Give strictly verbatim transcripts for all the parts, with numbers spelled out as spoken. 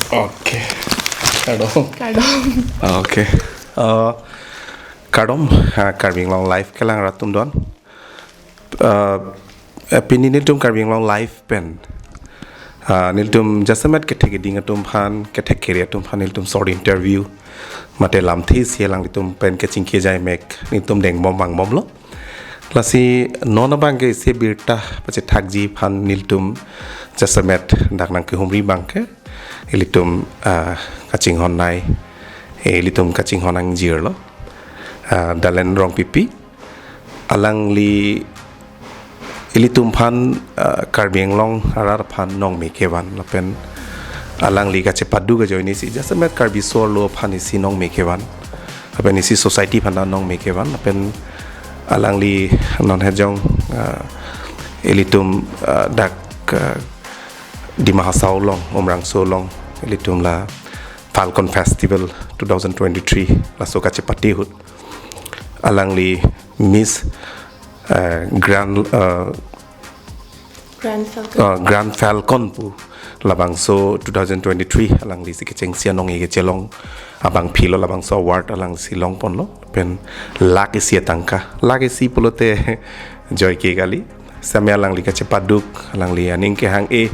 Okay. Kardom. Kardom. Okay. Uh, kardom, uh, Karbi Anglong Live kelang rat atum don. Uh, eh, pini nelitum Karbi Anglong Live pen, uh, nelitum jasemet kethek keding atum aphan, kethek kere atum aphan nelitum short interview mate lamthe isi alanglitum pen kachingki jai mek nelitum dengbom vangbomlo. Lasi non abangke isi birta pachethakji aphan nelitum jasemet dak nangkehumri abangke ilitum, ah, kachinghon nei, eh, ilitum kachinghon angjir lo, ah, Dalen Rongpipi. Alangli ilitum aphan, ah, Karbi Anglong arat aphan nongme kevan lapen alangli kachepaduk ajoine isi jasemet Karbi so-arlo aphan isi nongme kevan lapen isi society aphan ta nongme kevan lapen alangli non hejong, ah, ilitum, ah, dak, ah, Dima Hasao along, Umrangso along ilitum la Falcon Festival two thousand twenty-three laso kachepate ahut alangli Miss, eh, Grand, eh, Grand Falcon. Eh, Grand Falcon pu labangso two thousand twenty-three alangli si kechengsi anong-e kechelong abangpi lo, labangso award alangli si longponlo. Pen lakh isi atangka, lakh isi pulote joike kali. Sitame alangli kachepaduk, alangli aning kehang-e,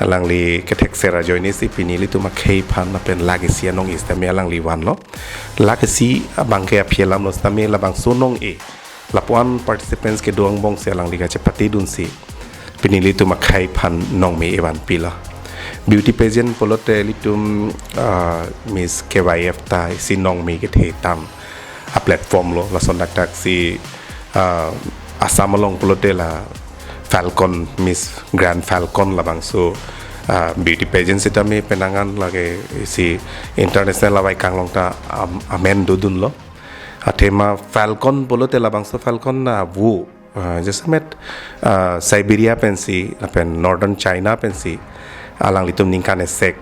alangli kethekser ajoine si pini ilitum akhei aphan lapen lakh isi anong-e sitame alangli vanlo. Lakh isi abangke aphi alam lo, sitame labangso nong-e, lapu-an participants kedo angbong si alangli kachepatedun si pini ilitum akhei aphan nongme evanpi lo. Beauty pageant pulote ilitum, ah, Miss K Y F ta isi nongme kethe tam a platform lo, lason dakdak si, ah, Assam along pulote la Falcon, Miss Grand Falcon labangso, ah, beauty pageant sitame penang an lake isi international avai kanglong ta am-, amen dodunlo. Athema Falcon pulote labangso Falcon na avo, ah, jasemet, ah, Siberia pensi lapen Northern China pensi alanglitum ningkan esek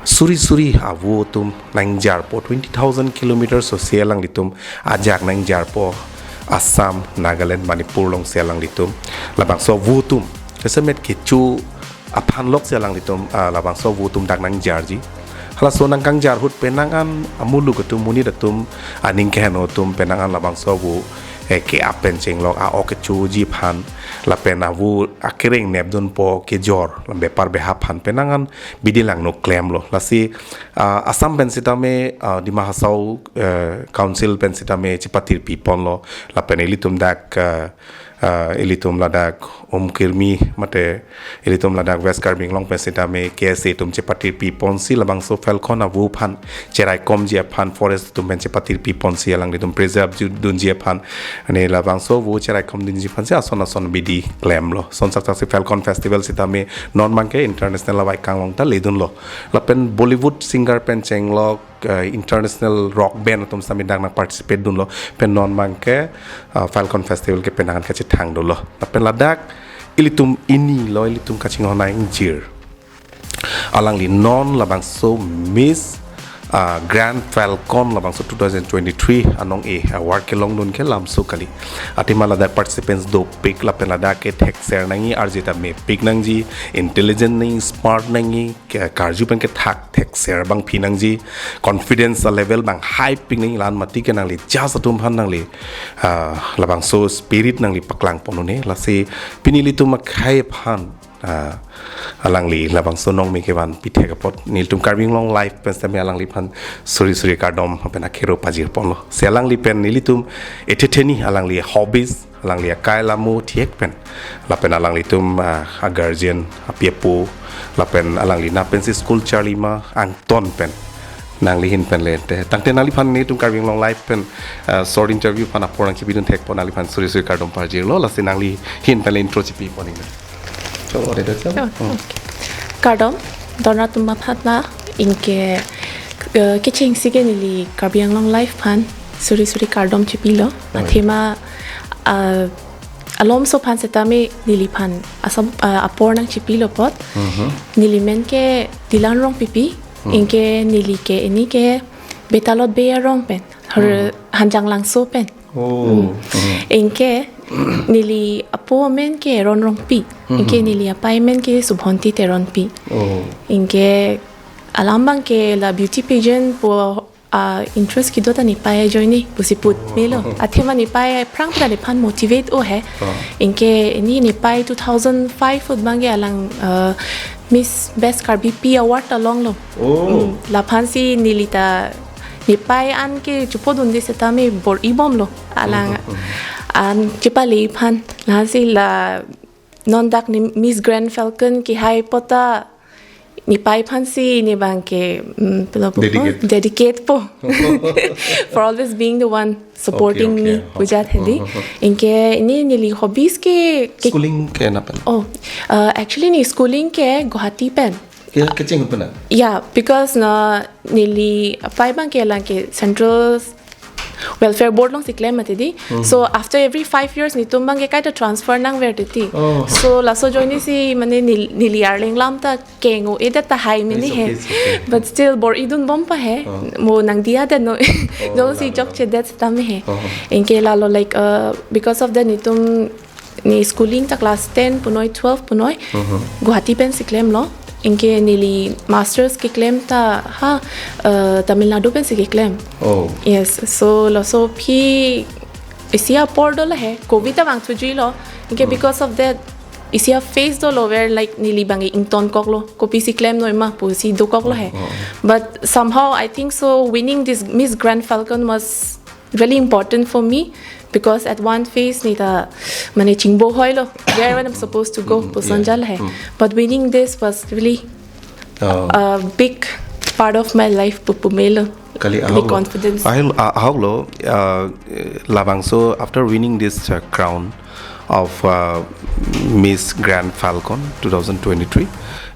suri suri avo atum nangjarpo, twenty thousand kilometers osi alanglitum ajak nangjarpo, Assam, Nagaland, Manipur alongsi alanglitum labangso avo atum jasemet kecho aphan loksi alanglitum, ah, labangso avo atum dak nangjarji. Halaso nangkangjar ahut penang an amuluk atum, monit atum, aning keheno atum penang an labangso avo, eh, ke-ap pen chenglok, a-ok kechoji aphan lapen avo akereng nepdunpo kejor, la bepar beha aphan penang an bidi langno klemlo. Lasi, ah, Assam pen sitame, ah, Dima Hasao, eh, Council pen sitame chepatirpiponlo lapen ilitum dak, ah, ah, ilitum ladak Umkirmi mate ilitum ladak West Karbi Anglong pen sitame K S A atum chepatirpiponsi labangso Falcon avo aphan cheraikomji aphan, forest atum pen chepatirpiponsi alanglitum preserve ju-, dunji aphan, ani labangso avo cheraikomdunji aphansi ason ason bidi klemlo. Son saksaksi Falcon Festival sitame non abangke international avai kanglong ta ledunlo. Lapen Bollywood singer pen chenglok, eh, international rock band atum sitame dak nangparticipate dunlo. Pen non abangke, ah, Falcon Festival ke penang an kachethang dolo. Lapen ladak ilitum ini lo, ilitum kachinghon angjir, alangli non labangso Miss, ah, Grand Falcon labangso two thousand twenty-three anong-e award kelongdun ke lamso kali. Athema ladak participants dopik lapen ladak kethekser nangji, arje ta mepik nangji, intelligent nangji, smart nangji, ke-, karju pen kethak thekser abangpi nangji, confidence level abang high pik nangji, la-an mati ke nangli judge atum aphan nangli, ah, labangso spirit nangli paklangpon un-e. Lasi pini ilitum akhei aphan, ah, alangli labangso nongme kevanpi thek apot nelitum Karbi Anglong Live pen sitame alangliphan suri suri kardom lapen akhero pajirponlo. Si alangli pen nelitum ethe theni alangli hobbies, alangli akai lamo thek pen lapen alanglitum, ah, a guardian, api apo, lapen alangli na pensi school charlima angton pen nangli ahin pen le te. Tangte nangliphan nelitum Karbi Anglong Live pen, ah, short interview aphan apor nangchipidun thekpo, nangliphan suri suri kardom pajirlo, lasi nangli ahin pen le intro chipipon ning. Chalo, dei, dei, chalo. Oh, hmm. Okay. Kardom, don rat atum aphan la, anke, eh, kechengsi ke neli Karbi Anglong Live aphan suri suri kardom chipilo. Oh, ya. Athema, ah, alomso aphan sitame neliphan asam, ah, apor nangchipilo apot. Mhm. Neli men ke Dilan Rongpipi, mhm, anke neli ke, ini ke Betalot Bey arong pen, har-, mhm, Hanjanglangso pen. Oh. Hmm. Mhm. Anke neli apo amen ke Ron Rongpi. Mhm. Anke neli apei amen ke Subhonti Teronpi. Oh. Anke, alam abang ke la beauty pageant pu, ah, interest kedo ta nepei ajoine pusi put melo. Athema nepei aphrang ta nephan motivate o he. Oh. Anke ne nepei two thousand five ahut abang ke alang, ah, Miss Best Karbipi Award ta longlo. Oh. Mm, laphan si neli ta nepei an ke chepodunde setame bor-i bomlo. Alang an chepale aphan. Lahan si la non dak ne Miss Grand Falcon kehai apot ta nepei aphan si ne abang ke, mm, pilo po, dedicate, dedicate po. For always being the one supporting, okay, okay, me, okay. Pujat hedi. Anke ne neli hobbies ke, ke schooling ke na pen? Oh, uh, actually ne schooling ke Guwahati pen. Ke, kecheng pen na? Yeah, because na neli apei abang ke alang ke Central Welfare Board alongsi klem mati di. So after every five years netum abang ke kaita transfer nangver titi. Oh. So laso ajoine si mane nel-, neli arleng alam ta keng-o-edet tahai mene he. It's okay, it's okay. But still bor-idun bom pa he. Oh. Mo nangdiya det no. Oh, jongsi lalo, chokchedet setame he. Oh. Anke lalo like, uh, because of that netum ne schooling ta class ten punoi, twelve punoi, Guwahati pensi klemlo. Anke neli masters keklem ta ha, uh, Tamil Nadu pensi keklem. Oh. Yes, so laso aphi isi apor dolo he, covid ta vangthujuilo. Anke because of that, isi a phase dolo where like neli abang ingtonkoklo, kopisi klemnoi ma pusi dokoklo he. Oh. But somehow I think so winning this Miss Grand Falcon was really important for me because at one phase ne ta mane chingbohoilo where I'm supposed to go, mm, puson jal he. Mm. But winning this was really, oh, a big part of my life pu pu melo. Kali, big ahok lo, confidence. Ahil-, ah, ahok lo, uh, labangso after winning this, uh, crown of, uh, Miss Grand Falcon two thousand twenty-three,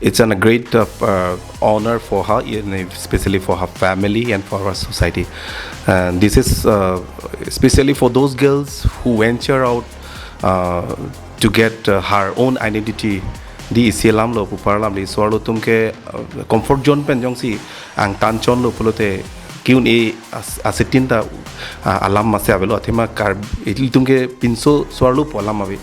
it's an, a great, uh, uh, honor for her, in, especially for her family and for her society. And this is, uh, especially for those girls who venture out, uh, to get, uh, her own identity. Di isi alam lo, pupar alam di, so arlo atum ke, uh, comfort zone pen jongsi angtan chonlo pulote ke-un-e as-, asetin ta, ah, alam masi avelo, athema Kar-, ilitum ke pinso so arlo pu alam ave.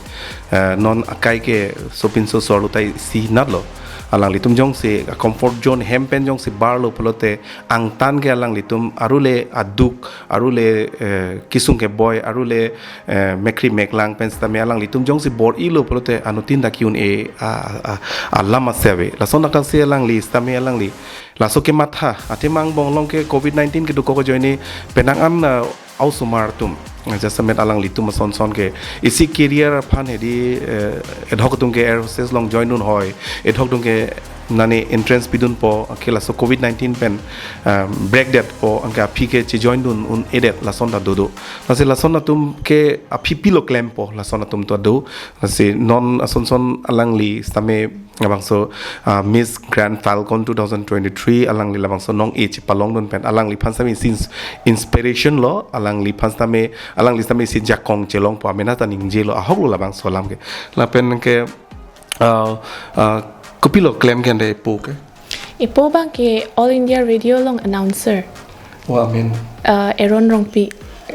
Eh, non akai ke so pinso so arlo ta isi natlo. Alanglitum jongsi, ah, comfort zone hem pen jongsi barlo pulote angtan ke alanglitum arule aduk, arule, eh, kesung keboi, arule, eh, mekri meklang pen setame alanglitum jongsi bor-ilo pulote anuttin ta ke-un-e, ah, ah, ah, alam masi ave. Lason akan si alangli setame alangli laso kematha, athema angbong along ke covid nineteen kedokok ajoine penang an, ah, osomar atum, ah, jasemet alanglitum ason son ke isi career aphan hedi, eh, ad hoc atum ke air hostess along join dunhoi, ad hoc atum ke mane entrance pidunpo, ke laso covid nineteen pen, ah, break detpo, anke aphi ke chejoin dun un-edet lason ta dodo. Lasi lason atum ke aphi pilo klempo, lason atum ta do. Lasi non ason son alangli setame labangso, ah, Miss Grand Falcon two thousand twenty-three alangli labangso nong-e chepalongdun pen alangliphan setame ins-, inspiration lo, alangliphan setame, alangli setame isi jakong chelongpo, amena ta ningjelo, ahok lo labangso alam ke. Lapen ke, ah, ah, kopilo klem ke ante epo ke? Epo abang ke All India Radio along announcer. Oh, amen. Ah, Aaron Rongpi.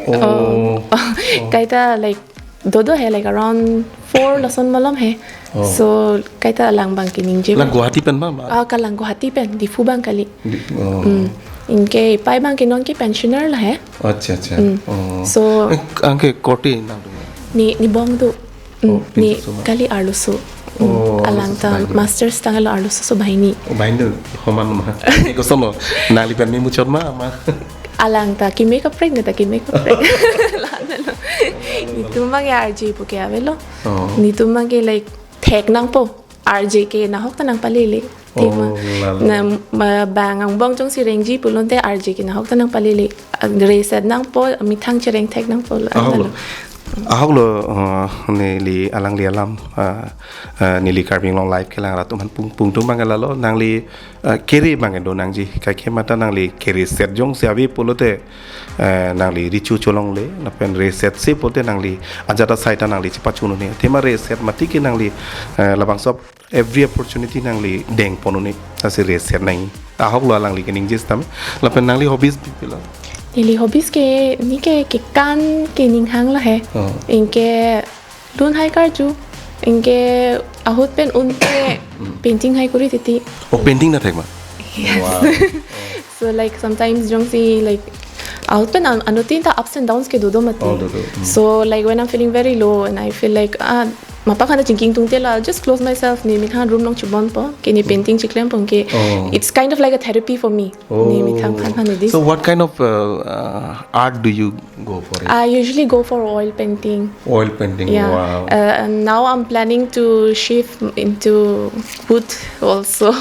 Oh. Oh. Oh. Kaita like dodo he, like around four lason malom he. Oh. So kaita alang abang ke ningje. Lang Guwahati pen ma, ma? Ah, kalang Guwahati pen, Diphu abang kali. Di-, oh. Mm. Anke epei abang ke non ke pensioner lo he. Acha, acha. Mm. Oh. So, eh, anke korte nangdun? Ne, ne bong do. Mm, oh, ne pinso ma? Kali arloso. Mm, oh, alang arloso ta bahini. Masters tanglo arloso so bahini. Oh, bahini do homan ma. Koson lo? Nangli pen memuchot ma, ma? Alang ta keme kaprek, ne ta keme kaprek. Lahenlo. Netum abang ke R J pu ke avelo. Oh. Netum abang ke like thek nangpo. R J ke nahok ta nangpalele. Athema. Oh, lalo. Na, ma, bang angbong jongsi rengji pulote R J ke nahok ta nangpalele. Reset nangpo, methang chereng thek nangpo, ahok lo. Lalo. Ahok lo, eh, neli alangli alam, eh, eh, neli Karbi Anglong Live kelang rat atum aphan pung, pungtung abang ke lalo, nangli, eh, kere abang ke do nangji, kaike mata nangli kere set jongsi ave pulote, eh, nangli recho cholongle, lapen reset se pulote nangli ajat asai ta nangli chepachun un-e. Athema reset mati ke nangli, eh, labangso every opportunity nangli dengpon un-e, lasi reset nangji. Ahok lo alangli keningje setame. Lapen nangli hobbies kopilo? Neli hobbies ke, ne ke kekan kening hang lo he. Oh. Anke lun hai karju. Anke ahut pen un ke painting hai kori titi. Oh, painting ta thek ma? Wow. So like sometimes jongsi like out pen an- anuttin ta ups and downs kedo do mati. Oh, do, do. Mm. So like when I'm feeling very low and I feel like ah mapa khana chingki ingtungte la, I'll just close myself, ne methang room along chibonpo ke ne painting chiklem pon ke. Oh. It's kind of like a therapy for me. Ne methang phan phan di. So what kind of uh, uh, art do you go for it? I usually go for oil painting. Oil painting. Yeah. Wow. Uh, and now I'm planning to shift into wood also.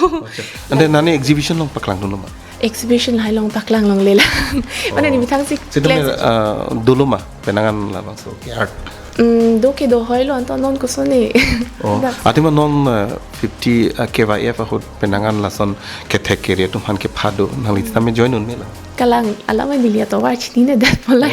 And then nani exhibition along paklang dun ma? Exhibition lahai along paklang longle lang. Mane ne methang si Sitame class. Uh, dolo ma penang an labangso ke art. Mm, do kedo hoi lo anto non koson ne. Oh, athema non uh, fifty uh, K Y F ahut penang an lason kethek kere atum aphan kepado nangli sitame join un me la. Kalang alam neli atovar chinine det polai.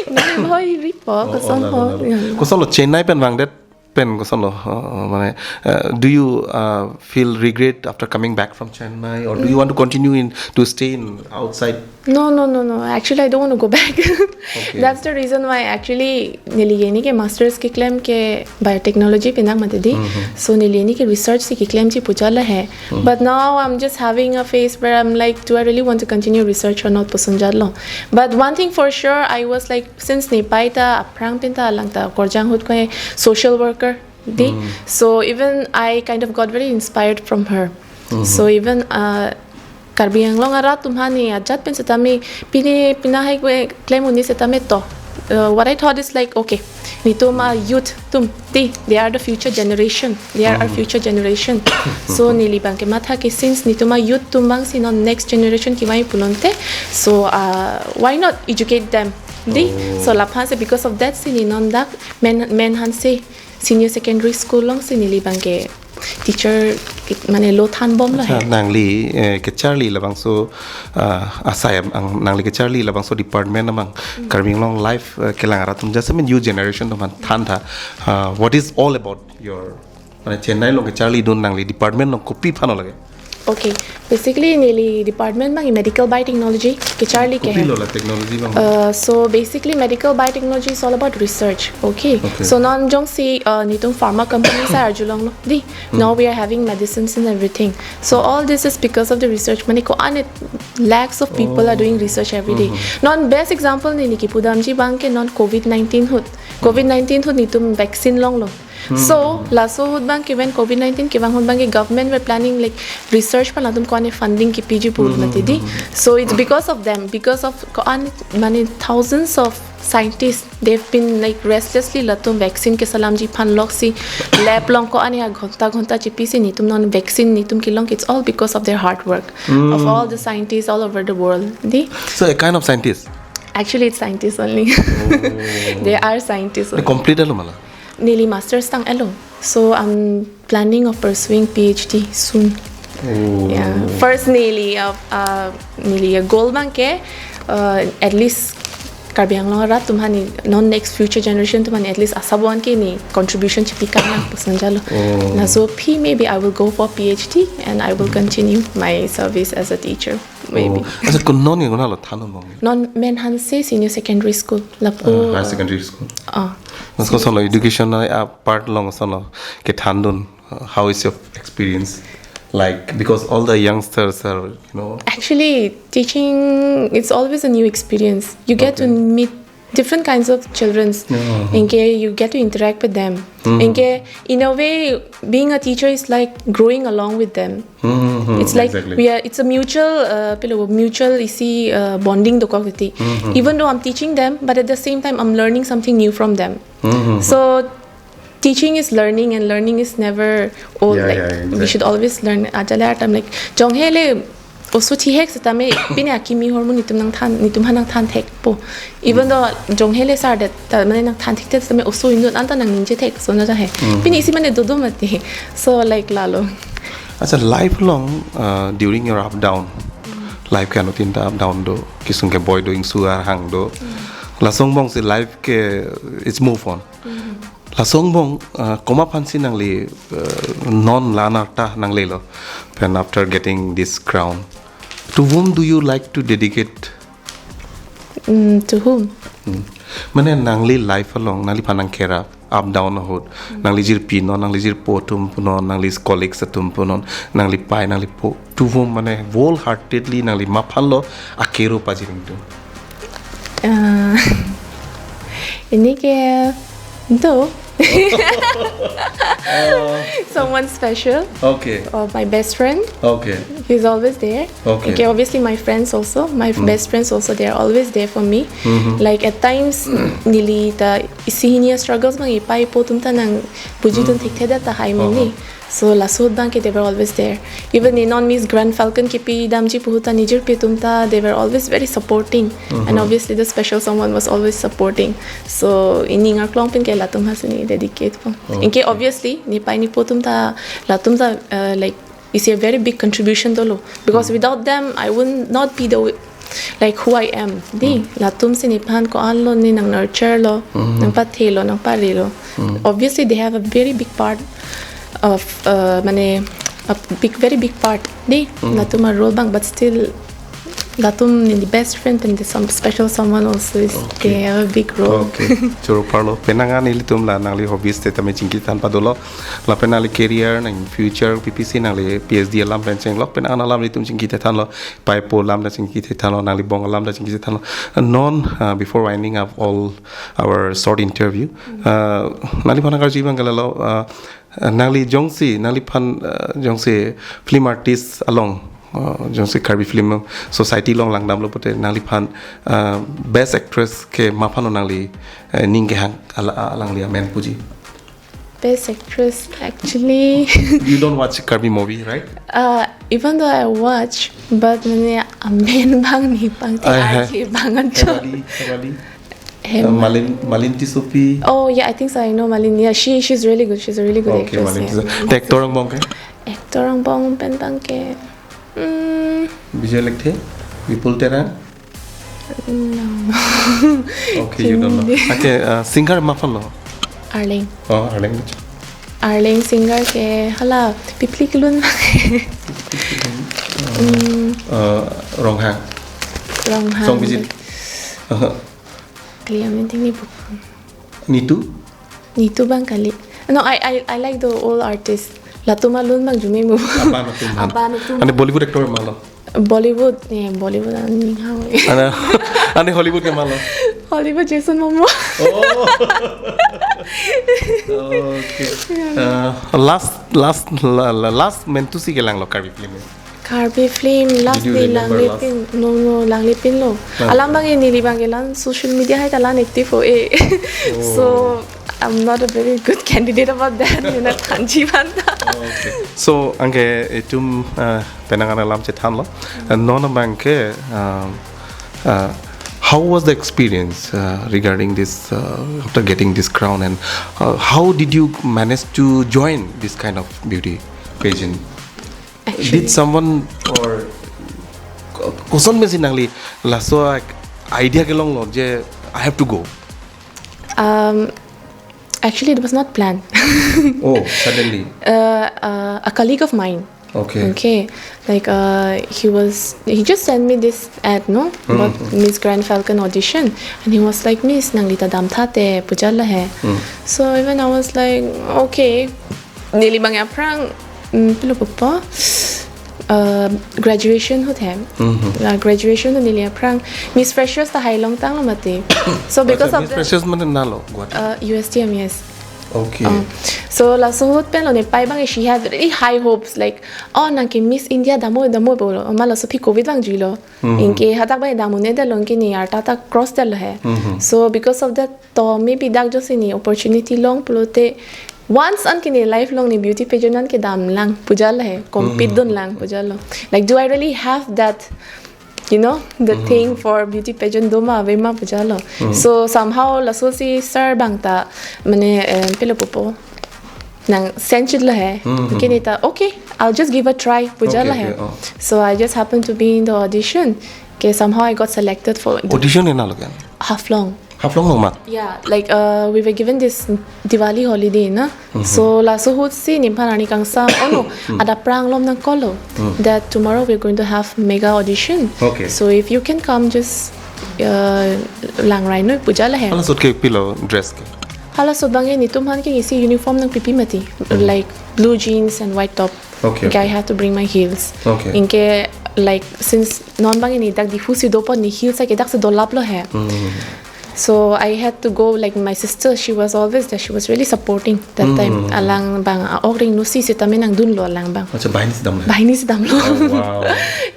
Neli hoi ripo koson Oh, po. lalo, lalo. Koson lo Chennai pen vangdet pen koson lo uh, mane uh, do you uh, feel regret after coming back from Chennai, or do you want to continue in to stay in outside? No, no, no, no. Actually, I don't want to go back. That's the reason why actually neli yeni ke masters keklem ke biotechnology penang mati di. So neli yeni ke research si keklem ji puja la hai. But now I'm just having a phase where I'm like, do I really want to continue research or not puson jat lo. But one thing for sure, I was like, since ne pai ta aphrang pen ta lang ta korjang ahut ko social worker di. So even I kind of got very inspired from her. So even uh, Karbi Anglong arat atum aphan ne ajat pen setame pine pina hai kwe klem un-e setame to. Uh, what I thought is like, okay, netum a youth atum di, they are the future generation. They are our future generation. So neli abang kematha ke since netum a youth atum abang si non next generation kevang pulote, so uh, why not educate them? Di. So laphan si because of that si ne non dak men men aphan si senior secondary school along si neli abang ke teacher ke- mane lo than bom lo Acha, hai. Nangli eh, kecharli labangso uh, asai am- ang nangli kecharli labangso department amang Karbi Anglong life uh, kelang arat atum jasemet new generation atum aphan than tha. Uh, what is all about your mane Chennai along kecharli dun nangli department along kopi aphan lo lake? Okay, basically neli department abang medical biotechnology kecharli ke Kopi hai. Lo la technology abang? Uh, so basically medical biotechnology is all about research. Okay. Okay. So non jongsi uh, netum pharma companies arjulong lo di. Now we are having medicines and everything. So all this is because of the research. Mane ko-an lakhs of people are doing research every day. Non best example neli kepudamji abang ke non COVID nineteen ahut. COVID nineteen ahut netum vaccine longlo. So laso ahut abang ke when COVID nineteen kevang ahut abang ke government were planning like research aphan latum ko-an funding kepiji pu mati di. So it's because of them, because of ko-an mane thousands of scientists, they've been like restlessly latum vaccine kesalamji aphan loksi lab along ko-an ghonta ghonta chepisi netum non vaccine netum kelong, it's all because of their hard work of all the scientists all over the world. Di. So a kind of scientist. Actually, it's scientists only. They are scientists The only. Complete lo ma la? Neli masters tang elo. So I'm planning of pursuing PhD soon. Yeah. First neli uh, uh, neli a goal abang ke uh, at least Karbi Anglong arat atum aphan ne non next future generation atum aphan ne at least asabon ke ne contribution chipi kan lang puson jalo. Laso aphi maybe I will go for PhD and I will continue my service as a teacher. Maybe. Oh. Acha, ko non ke ko-an lo than un bong? Non men aphan si senior secondary school lapu. Uh, higher secondary school. Ah. Laso koson lo education a part along koson lo kethan dun. Uh, how is your experience? Like, because all the youngsters are, you know. Actually, teaching, it's always a new experience. You get to meet different kinds of children. Anke you get to interact with them. Anke in a way, being a teacher is like growing along with them. It's like Exactly. We are. It's a mutual, uh, pilo mutual isi uh, bonding dokok titi. Even though I'm teaching them, but at the same time I'm learning something new from them. So teaching is learning and learning is never old. Yeah, Like yeah, we should exactly. Always learn. Ajale atam like jonghe le oso thihek setame pine akimi ahormu netum nangthan, netum aphan nangthan thekpo. Even though jonghe le sar det ta mane nangthan thekte setame oso indun anta nangningje thek so na ta hai. Pine isi mane dodo mati. So like lalo. Acha, life along uh, during your up down, life ke anuttin ta up down do, kesung keboi do, ingsu arhang do. Laso angbong si life ke it's move on. Laso angbong uh, komat aphan si nangli uh, non la-an arta nanglelo pen after getting this crown. To whom do you like to dedicate? Mm, to whom? Mane nangli life along, nangliphan nangkerap, up down ahut. Nangli jirpi non, nangli jirpo atum punon, nangli colleagues atum punon, nangli pei, nangli po, to whom mane wholeheartedly nangli maphan lo akero pajir ingtung? Uh, ini ke itu someone special. Okay. Uh, my best friend. Okay. He's always there. Okay. Okay, obviously my friends also. My Mm. best friends also, they are always there for me. Mhm. Like at times, neli ta isi hini struggles bang ipei po atum ta nang bujidun Mm. thekthedet tahai mini. Uh-huh. So laso ahut bang ke they were always there. Even ne non Miss Grand Falcon kipi damji pu ahut ta ne jirpi atum ta, they were always very supporting. And Mhm. obviously the special someone was always supporting. So ini ngarklong pen ke latum aphan si ne dedicate po. Okay. Anke obviously ne pei ne po atum ta latum ta uh, like is a very big contribution dolo. Because without them, I would not be the way, like who I am. Dei, latum si nephan ko-an lo, ne nang nurture lo, Mhm. nang pathe lo, nang pare lo. Mm. Obviously, they have a very big part of, uh, mane, a big, very big part. Dei, Mm. latum a role bang, but still, latum ne the best friend and there's some special someone also is Okay. they have a big role. Okay. Choro parlo. Penang an ilitum la nangli hobbies te tame chingki than padolo. Lapen nangli career nang future P P C nangli P H D alam pen chenglok. Penang an alam ilitum chingki than lo. Pei po alam ta chingki than lo. Nangli bong alam ta chingki than lo. And non, uh, before winding up all our short interview, uh, nangli phan karju bang ke lalo, uh, uh, nangli jongsi, nangliphan, uh, jongsi film artist along, uh, jongsi Karbi Film Society along langdamlo pute nangliphan, uh, best actress ke maphan lo nangli, uh, ning kehang ala-, alangli amen puji? Best actress, actually. You don't watch Karbi movie, right? Uh, even though I watch, but mane amen bang ne pangthe, I ha- arje bang ancho. Hemali, Hemali. Hem- Uh, Malin, Malin Tissopi. Oh yeah, I think so. I know Malin. Yeah, she she's really good. She's a really good Okay, actress. Malin Yeah. Tissopi. Te actor angbong ke? Actor angbong pen bang ke. Hmm. Vijay Lekthe, Vipul Terang. No. Okay, you don't know. Okay, uh, singer maphan lo? Arleng. Oh, Arleng. Arleng singer ke hala pipli kelun. Hmm. Uh, Ronghang. Ronghang. Song Bijit. Uh, Kali amen ting ni bu. Nitu? Nitu bang kali. No, I I I like the old artists. Latum alun bang arjume bu. Aban atum. Aban atum. Ane Bollywood actor malo? Bollywood, yeah, Bollywood aning hang. Ane, ane Hollywood ke malo? Hollywood Jason Momoa. Oh. Okay. Uh, last last la, la, last mentusi ke langlo Karbi film. Karbi film last Did you day remember langli last? Pin. No, no, langli pin lo. Langli Alam pin. Bang ini li bang ke lang social media hai ta lang active o eh. Oh. So I'm not a very good candidate about that. You know, thanji banta. Okay. So, anke itum, uh, penang an alam chethan lo. Uh, non bang ke, um, uh, how was the experience, uh, regarding this, uh, after getting this crown, and, uh, how did you manage to join this kind of beauty pageant? Actually, Did someone or koson pensi nangli laso idea kelong lo je I have to go? Um, actually, it was not planned. Oh, suddenly. Uh, uh, a colleague of mine. Okay. Okay, like uh, he was, he just sent me this ad, no, about Mm-hmm. Miss Grand Falcon audition, and he was like, "Miss, nangli ta damtha te," puja lahei. Mm. So even I was like, "Okay." Neli bang aphrang, mm, pilo popo, uh, graduation ahut he. Mm-hmm. Uh, graduation ahut neli aphrang Miss Freshers ta hai longtang lo mati. So because Acha, of Miss that, Freshers mane nalo, Guwahati? Uh, U S T M, yes. Okay. Oh. So laso ahut pen lo nepei bang, she had really high hopes, like, "Oh, nang ke Miss India dam-o, dam-o," pulo. Oma laso aphi covid bang juilo. Mhm. Anke hadak bang dam-un-e detlo, anke ne arta ta cross detlo he. Mhm. So because of that, to maybe dak jongsi ne opportunity long pulote, once anke ne life long ne beauty pageant anke damlang puja lahei, compete Mhm. dunlang puja lo. Like, do I really have that, you know, the Mhm. thing for beauty pageant, do ma ave ma puja lo. Mhm. So somehow laso si sir bang ta mane, eh, pilo popo nang send chit lahei. Mhm. Anke ne ta, "Okay, I'll just give a try puja Okay, lahei." okay, oh. So I just happened to be in the audition. Okay, somehow I got selected for the Audition e nalo ke? Haflong. Haflong along mat? Yeah, like uh, we were given this Diwali holiday, na? Mhm. So laso ahut si nephan arni kangsam, oh no, adap aphrang alom nangkol lo, Mm. that tomorrow we're going to have mega audition. Okay. So if you can come, just uh, lang rai noi puja lahei. Hala ahut ke pilo dress ke? Halaso abangke netum aphan ke isi uniform nangpipi mati. Like blue jeans and white top. Okay, Anke I okay. had to bring my heels. Okay. Anke like since non abangke ne dak Diphu si dopo ne heels ke dak si dolaplo he. So I had to go, like, my sister, she was always there. She was really supporting that time. Alang abang a-ok ring nusi sitame nangdunlo alang abang. Acha, banghini si damlo. Banghini si damlo. Wow.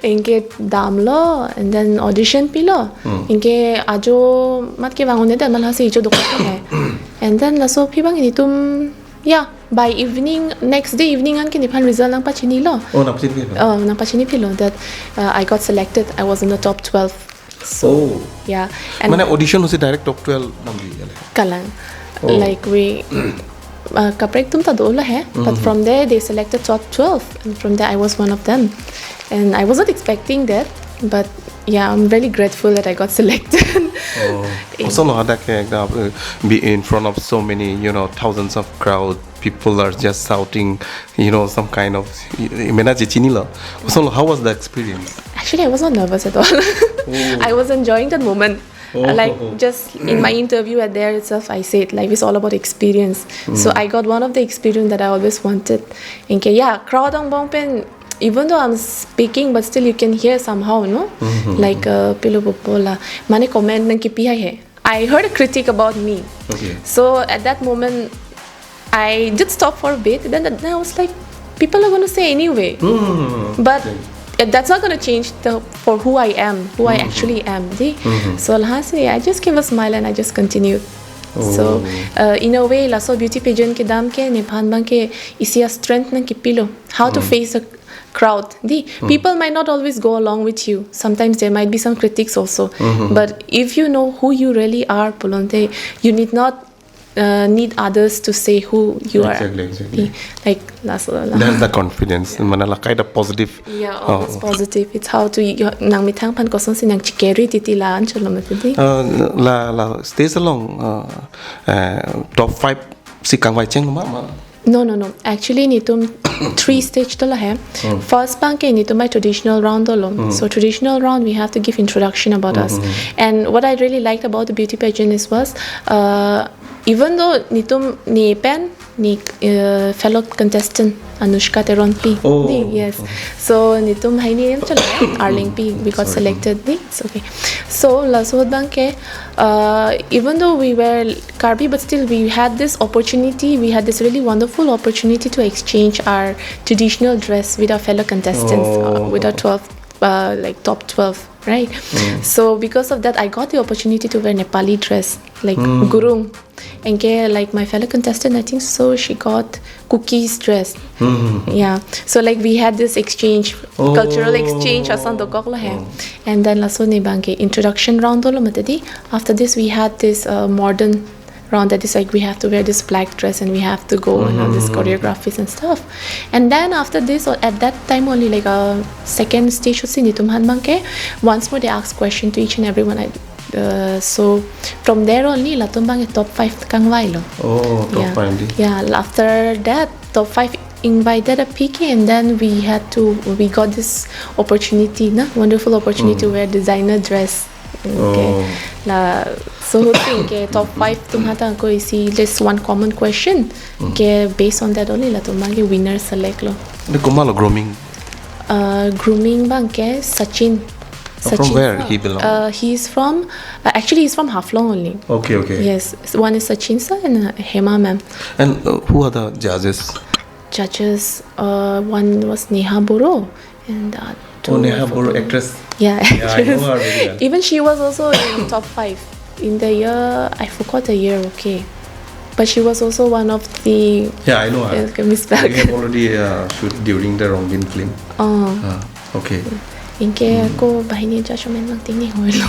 Anke damlo and then audition pilo. Anke ajo mat kevang un-e det, malasi ajo dokok he. And then laso aphi abang netum, yeah, by evening, next day evening anke nephan result nangpachinilo. Oh, nangpachinilo. Oh, nangpachinilo that uh, I got selected. I was in the top twelve. Oh. Yeah. And Mane audition si direct top twelve damji kali. Kalang. Oh. Like we uh, kaprek atum ta dolo he, but from there they selected top twelve, and from there I was one of them. And I wasn't expecting that, but yeah, I'm really grateful that I got selected. Oh. Kosonlo hadak ke ekta, uh, be in front of so many, you know, thousands of crowd, people are just shouting, you know, some kind of, mane je chinilo. Kosonlo, how was the experience? Actually, I was not nervous at all. I was enjoying that moment. Oh. Like, just in my interview at there itself, I said life is all about experience. So I got one of the experience that I always wanted. Anke, yeah, crowd angbong pen, even though I'm speaking, but still you can hear somehow, no? Like, uh, pilo popo la. Mane comment nangkipi hai he. I heard a critic about me. Okay. So at that moment, I did stop for a bit. Then, then I was like, people are going to say anyway. Hmm. But uh, that's not going to change the for who I am, who I actually am. Di? So lahasi, I just gave a smile and I just continued. So uh, in a way, laso beauty pageant kedam ke nephan abangke isi a-strength nangkipilo. How to face a crowd. Di? People might not always go along with you. Sometimes there might be some critics also. But if you know who you really are, pulote, you need not uh, need others to say who you are. Exactly, exactly. Di? Like, laso la. That's the confidence. Mane la kaita positive. Yeah, always positive. It's how to, you, nangmethang aphan kosonsi nangchicarry titi la anchot lo mati di. Uh, la la stage along, uh, uh, top five si kangvai cheng ma ma. No, no, no. Actually, netum three stage dolo he. First abangke netum by traditional round dolo. So traditional round, we have to give introduction about us. And what I really liked about the beauty pageant is was, uh, even though netum ne pen ne uh, fellow contestant Anushka Teronpi. Oh. Di, yes. So netum hai ne chalo Arlingpi, we got selected. Di? It's okay. So laso abangke, uh, even though we were Karbi, but still we had this opportunity. We had this really wonderful opportunity to exchange our traditional dress with our fellow contestants, uh, Oh. With our twelve, uh, like, top twelve, right? So because of that, I got the opportunity to wear Nepali dress, like, gurung. Anke, like, my fellow contestant, I think so, she got Kuki's dress. Yeah. So, like, we had this exchange, Oh. Cultural exchange ason dokoklo he. And then laso ne abangke introduction round dolo mati di. After this, we had this uh, modern round that is like we have to wear this black dress and we have to go and all these choreographies and stuff. And then after this, or at that time only, like, a second stage si netum aphan abangke, once more they ask question to each and everyone. I, uh, so from there only latum abangke top five kangvailo. Oh, top Yeah. five di. Yeah, after that, top five invited aphi ke, and then we had to, we got this opportunity, na, wonderful opportunity to wear designer dress. Okay. Oh. La, so think ke top five atum aphan ta ako isi just one common question. Ke based on that only latum abangke winner select lo. Di komatlo grooming? Uh, grooming abangke Sachin. From where he belong? Uh, he's from, uh, actually, he's from Haflong only. Okay, okay. Yes, one is Sachin sir and uh, Hema ma'am. And uh, who are the judges? Judges, uh, one was Neha Boro and uh, two Oh, Neha I Boro, forgot. Actress. Yeah, Yeah, I know actress. Her very well. Even she was also in top five in the year, I forgot the year, okay. But she was also one of the Yeah, I know her. Uh, Miss We Black. Have already uh, shoot during the Ronggin film. Oh. Ah, okay. Anke ako banghini judge amen abang tingni hoilo.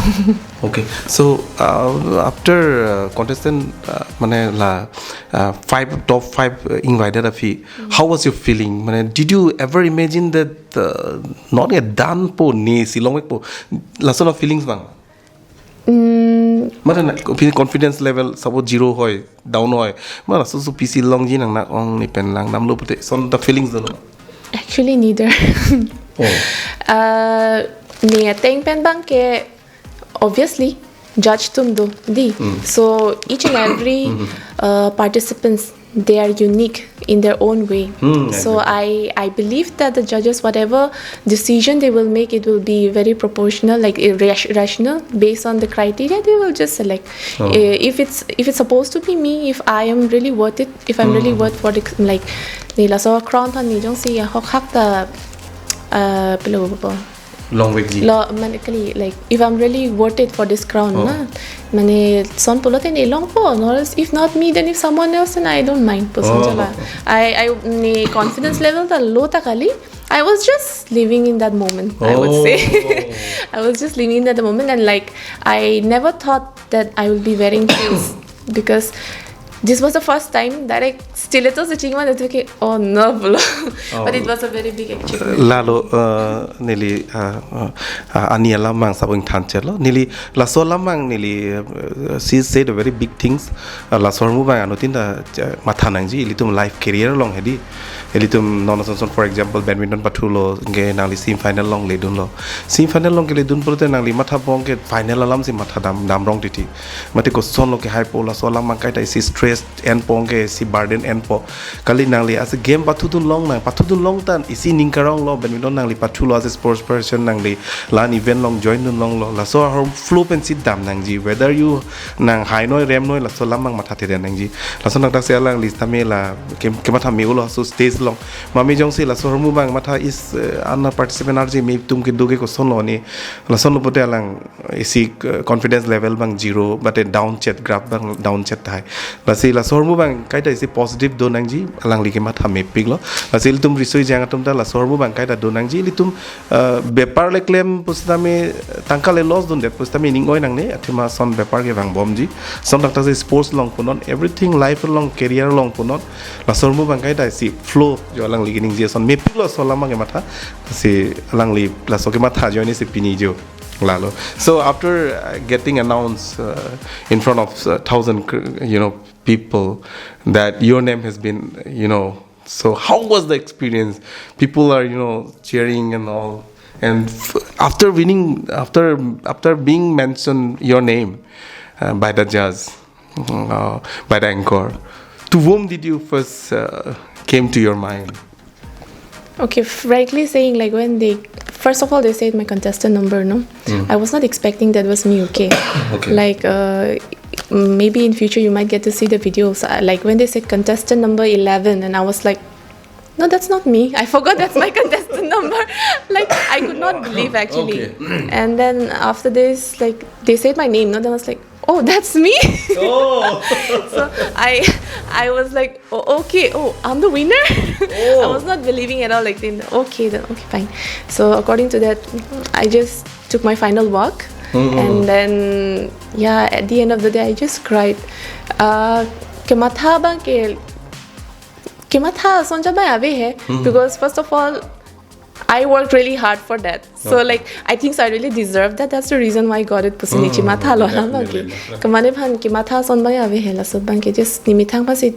Okay. So uh, after uh, contestant uh, mane la uh, five, top five uh, invited aphi, how was your feeling? Mane, did you ever imagine that uh, not yet done po ne silong po? Lason of feelings abang. Mm, Mane na, confidence level suppose zero hoi, down hoi. Mane so so P C longji nang nak ong ne pen lang damlo pute. Son the feelings dolo. Actually, neither. Oh. Uh, ne ateng pen abangke, obviously, judge atum do, dei. So each and every uh, participants, they are unique in their own way. Hmm, So I I believe that the judges, whatever decision they will make, it will be very proportional, like, uh, rash- rational, based on the criteria they will just select. Oh. Uh, if it's if it's supposed to be me, if I am really worth it, if I'm really worth for the, like, neli laso crown aphan neli jongsi ahok hak ta uh, pilo bo. Longvekji. Lo, mane kali, like, if I'm really worth it for this crown, Oh. na? Mane, lason pulote neli longpo, or else, if not me, then if someone else, then I don't mind, puson Oh. chala. I, I, neli confidence level ta low ta kali. I was just living in that moment, I would Oh. say. I was just living in that moment, and, like, I never thought that I will be wearing heels because this was the first time that I stilettos aching man, okay, oh no, pulo. But it was a very big achievement. Lalo uh, neli uh, uh, uh, ani alam mang sabung than chelo. Neli laso alam mang neli uh, she said a very big things. Uh, laso ahormu abang anuttin ta uh, matha nangji, ilitum life career along hedi. Ilitum non ason ason, for example, badminton pathulo, anke nangli semi final along ledunlo. Semi final along keledun pulote nangli mathapo anke final alamsi matha dam damrong titi. Mate kosonlo kehaipo, laso alam mang kaita isi stress enpo anke, isi burden enpo. Kali nangli ase game pathudun longnang, pathudun long tan isi ning karonglo, badminton nangli pathulo, ase sports person nangli la-an event along join dun longlo. Laso ahormu flow pensi dam nangji, whether you nang hainoi remnoi, laso alam mang matha thede nangji. Laso nangtaksi alangli sitame la kem- kematha me-olo laso stage along. Mame jongsi laso ahormu abang matha is uh, ana participant arje me atum kedo ke kosonlo ni. Lasonlo pulote alang isi uh, confidence level abang zero, but then down chet, graph abang down chet tahai. Lasi laso ahormu abang kaita isi positive do nangji, alangli kematha mepiklo. Lasi ilitum riso-ejang atum ta laso ahormu abang kaita do nangji, ilitum uh, bepar le klem pusitame tangka le loss dundet pusitame ning oi nangne, athema ason bepar ke vangbomji. Ason nangtaksi sports along punon, everything life along, career along punon. Laso ahormu abang kaita isi flow jo alangli keningje ason mepiklo, laso alam mang kematha. Si alangli laso kematha jo ni si pini jo. Lalo. So after uh, getting announced uh, in front of uh, thousand cr- you know people that your name has been, you know, so how was the experience? People are, you know, cheering and all. And f- after winning, after after being mentioned your name uh, by the judge, uh, by the anchor, to whom did you first uh, came to your mind? Okay, frankly saying, like, when they, first of all, they said my contestant number, no? I was not expecting that was me, okay? Okay. Like, uh, maybe in future you might get to see the videos. Uh, Like, when they said contestant number eleven, and I was like, no, that's not me. I forgot that's my contestant number. Like, I could not believe, actually. Okay. And then after this, like, they said my name, no? Then I was like, oh, that's me. Oh. So I I was like, oh, okay, oh, I'm the winner. I was not believing at all. Like, then, okay, then, okay, fine. So according to that, I just took my final walk, and then, yeah, at the end of the day, I just cried. Uh, kematha abang ke kematha ason abang ave he, because first of all, I worked really hard for that. So, like, I think so I really deserve that. That's the reason why I got it pusi neli chematha lo, Yeah, abang ke. yeah, yeah. Kemane aphan kematha ason abang ave he, laso abang ke just neli methang aphansi,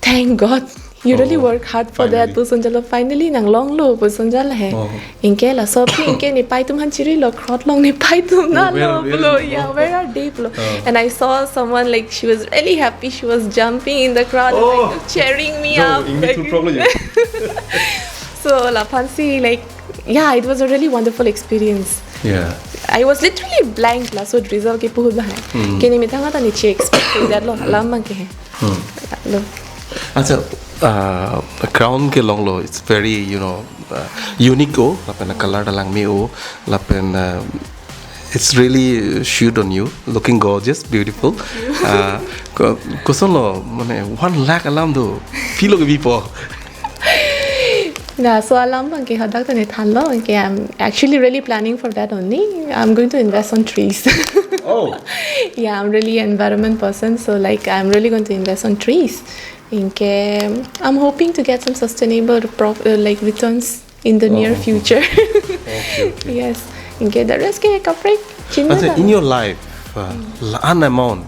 thank God. You really Oh, work hard for that. Finally. Puson jalo, finally nang longlo puson jalo he. Oh. Anke laso aphi anke nepei atum aphan chirilo, crowd along nepei atum Oh, nalo, where, where pulo, is it? yeah, Oh. Where are they, pulo. Oh. And I saw someone, like, she was really happy. She was jumping in the crowd, Oh. like, cheering me Jo, up. ingni Like, thu problem. So laphansi, like, yeah, it was a really wonderful experience. Yeah. I was literally blank, laso result ke puhut bahai. Ke neli methang ta neli expect that lo, alam abang ke he. Lo. Acha, uh, crown ke longlo, it's very, you know, uh, unique o, lapen color ta langme o, lapen uh, it's really shoot on you, looking gorgeous, beautiful. Uh, ko- kosonlo, mane one lakh alam do, feel lo ke bipo. Na, so alam abang ke hadak ta neli thanlo, ke I'm actually really planning for that only. I'm going to invest on trees. Oh. Yeah, I'm really an environment person, so, like, I'm really going to invest on trees. Anke I'm hoping to get some sustainable prof- uh, like, returns in the near Oh. Future. Okay, okay. Yes. Anke the rest ke kaprek. Acha, in your life, uh, la-an amount,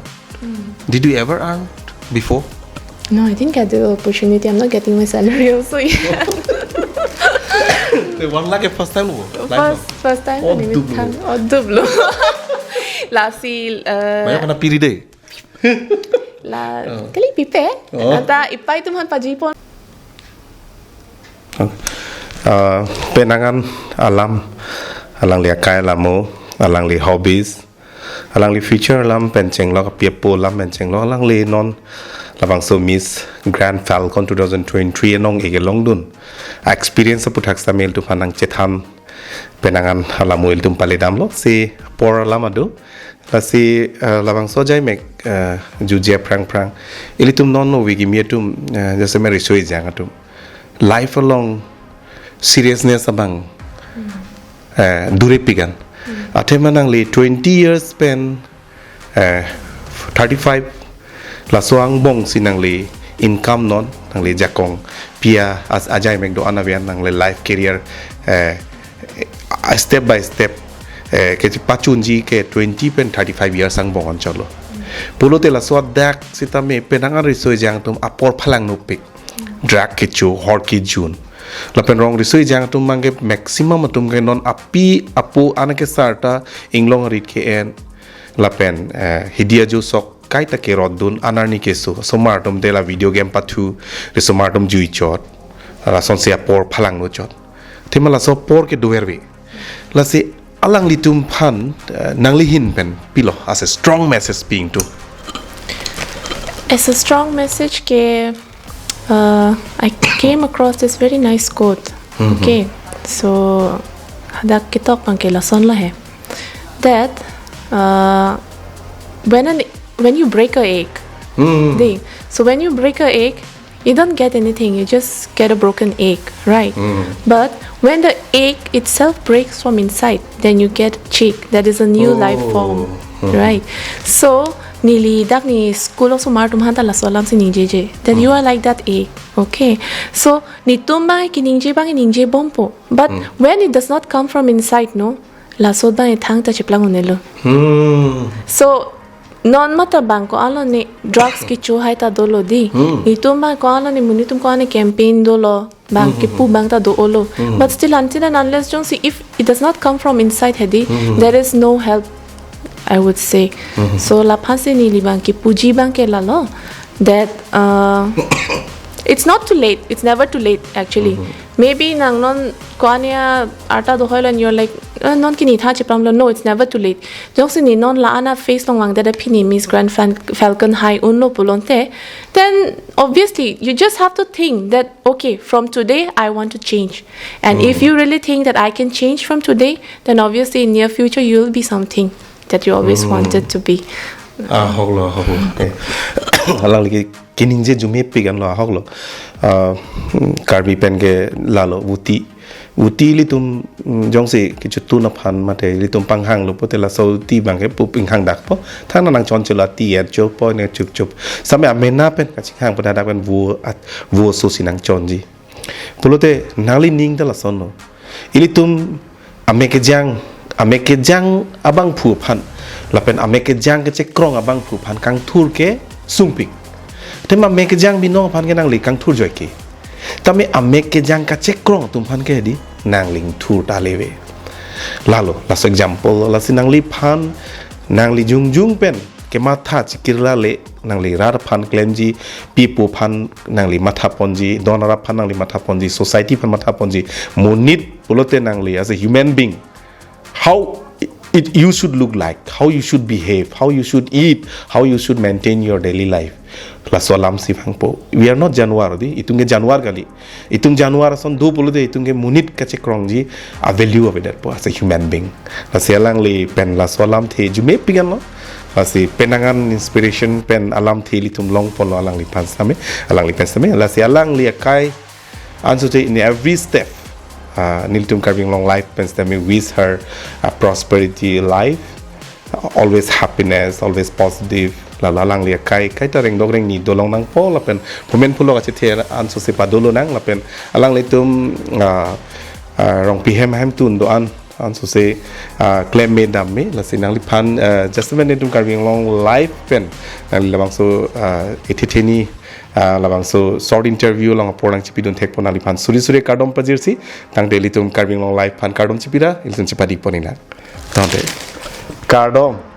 did you ever earn before? No, I didn't get the opportunity. I'm not getting my salary also yet. The one lakh first time lo? First, first time. Oh, Neli dublo. Thang, oh, dublo. Lasi, eh, Banyak kena piri deh. La, Oh. Kali pipe. Oh. Anta ipai tum han paji pon. Uh, penangan alam, alangli akai alamo, alangli hobbies, alangli future alam pen chenglok, api apo alam pen chenglok, alangli non labangso Miss Grand Falcon two thousand twenty-three anong-e kelongdun a-experience aputhak seta ilitum aphan nangchethan, penangan alamo ilitum pale damlo, si apor alam ado. Lasi, eh, labangso ajai mek, eh, juji aphrang phrang. Ilitum non ove kimi atum, eh, jasemet riso ejang atum. Life along seriousness abang, eh, dure pigan. Athema nangli twenty years pen, eh, thirty-five laso angbong si nangli income non, nangli jakong pia as ajai mek do-an avian nangli life career, eh, a step by step, eh, kepachunji ke twenty pen thirty-five years angbong anchotlo. Pulote laso adak sitame penang an riso ejang atum apor phalang nupik. Drug kecho, hor kejun. Lapen rong riso ejang atum abangke maximum atum ke non api apo anak kesar ta inglong arit ke-en. Lapen, eh, hidi ajo sok kaita kerotdun, anerni keso. Osomar atum te la video game pathu, risomar atum juichot. Lasonsi apor phalang nochot. Athema laso apor ke doverve. Lasi alanglitum aphan, eh, nangli ahin pen pilo as a strong message pi ingtung. As a strong message ke, uh, I came across this very nice quote. Mhm. Okay, so hadak ketok abangke lason lo he. That, uh, when an, when you break a egg, Mhm. dei, so when you break a egg, you don't get anything, you just get a broken egg, right? Mhm. But when the egg itself breaks from inside, then you get chick, that is a new life form, Oh. Mhm. right? So, neli dak ne school osomar atum aphan ta laso alam si ningjeje, that you Mhm. are like that egg, okay? So, netum abang keningje abang ningje bompo. But Mhm. when it does not come from inside, no, laso abang thangta cheplang un-elo. Hmm. So, non mata abang ko-an lo ne drugs kecho hai ta dolo dei. Hmm. Netum abang ko-an lo ne monit atum ko-an ne campaign dolo. Abang Hmm, kepu hmm, abang ta do-olo. Hmm. But still, until and unless jongsi, if it does not come from inside he dei, Hmm. there is no help, I would say. Hmm. So, laphan si neli abang kepuji abangke lalo. That, uh, it's not too late. It's never too late, actually. Mhm. Maybe nang non ko-an ya arta dohoilo and you're like, "Eh, non ke ne tha cheplamlo." No, it's never too late. Jongsi ne non la-an a-phase along vangdet aphi ne Miss Grand Fan-, Falcon hai unlo pulote, then obviously you just have to think that, "Okay, from today I want to change." And if Mhm. you really think that I can change from today, then obviously in near future you will be something that you always Hmm. wanted to be. Ahoklo, ahoklo. Eh. Alangli ke keningje arjumepik anlo, ahoklo. Ah, Karbi pen ke lalo, uti. Uti ilitum, mm, jongsi kechotun aphan mate ilitum panghanglo pulote laso uti abangke pup inghang dakpo. Thana nangchonchelo ati er chopo ne chupchup. Same amena pen kachinghang pen hadak pen vo at-, vo aso si nangchonji. Pulote nangli ning ta lasonlo. Ilitum amek kejang, amek kejang abangphu aphan, lapen amek kejang kachekrong abangphu aphan kangthur ke sungpik. Athema amek kejang binong aphan ke nangli kangthur joike. Tame amek kejang kachekrong atum aphan ke dei nangli ingthur ta leve. Lalo, last example, lasi nangliphan, nangli jongjung pen kematha chikirla le, nangli rat aphan klemji, pi apo aphan nangli matha ponji, don arap aphan nangli matha ponji, society aphan matha ponji, monit pulote nangli as a human being, how it, you should look like, how you should behave, how you should eat, how you should maintain your daily life. Laso alam si vangpo. We are not januar dei, itum ke januar kali. Itum januar ason do pulote itum ke monit kachekrongji a-value avedetpo as a human being. Lasi alangli pen laso alamthe arjumepik anlo. Lasi penang an inspiration pen alamthe ilitum longponlo alangliphan sitame, alangli pen sitame. Lasi alangli akai ansose in every step, ah, nelitum Karbi Anglong Live pen sitame wish her a prosperity life, always happiness, always positive. Lalo alangli akai, kaita rengdok rengni dolong nangpo lapen phomen phulo kachethe ansose padolonang lapen alanglitum, ah, ah, Rongpi hem hem tun do-an ansose, ah, klem me dam me, lasi nangliphan, ah, just a minute, nelitum Karbi Anglong Live pen nangli labangso, ah, ethetheni, ah, labangso short interview along apor nangchipidun thekpo nangliphan suri suri kardom pajirsi, tangte ilitum Karbi Anglong Live aphan kardom chipira, ilitum chipadikpon inang. Tangte. Kardom.